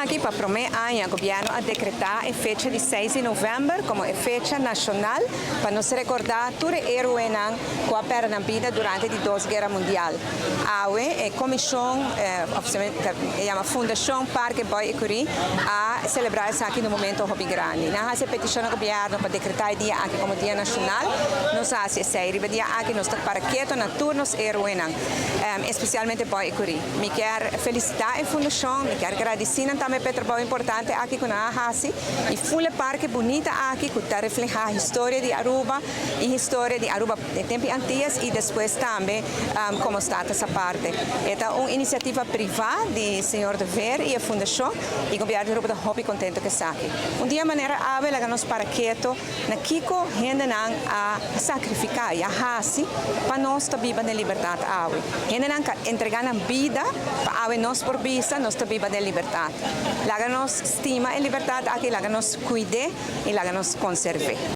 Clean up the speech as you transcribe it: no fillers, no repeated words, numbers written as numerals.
Aki pa prome aña gobierno a decreta e fecha di 6 di november como e fecha nacional pa nos recorda tur e heroenan cu a perde nan bida durante di Dos Guera Mundial. Awe e comision, oficialmente e yama Fundacion Parke Boy Ecury, a celebra esaki na un momento hopi grandi. Nan a haci e peticion na gobierno pa decreta e dia aki como dia nacional. Nos a haci esey. Riba e dia aki nos ta para keto na tur nos heroenan, especialmente Boy Ecury. Mi kier felicita e fundacion, mi kier gradici nan tambe p'e trabou importante aki cu nan a haci y ful e parke bunita aki cu ta refleha historia di Aruba y historia di Aruba den tempo di Antillas y despues tambe como Status Aparte. E ta un iniciativa priva di señor De Veer y e fundacion y Gobierno di Aruba ta hopi contento cu esaki. Un dia manera awe laga nos para keto na kico hendenan a sacrifica y a haci pa nos ta biba den libertad awe. Hendenan ka entrega nan bida pa awe nos por bisa nos ta biba den libertad. Laga nos stima e libertad aki, laga nos cuid'e y laga nos conserv'e.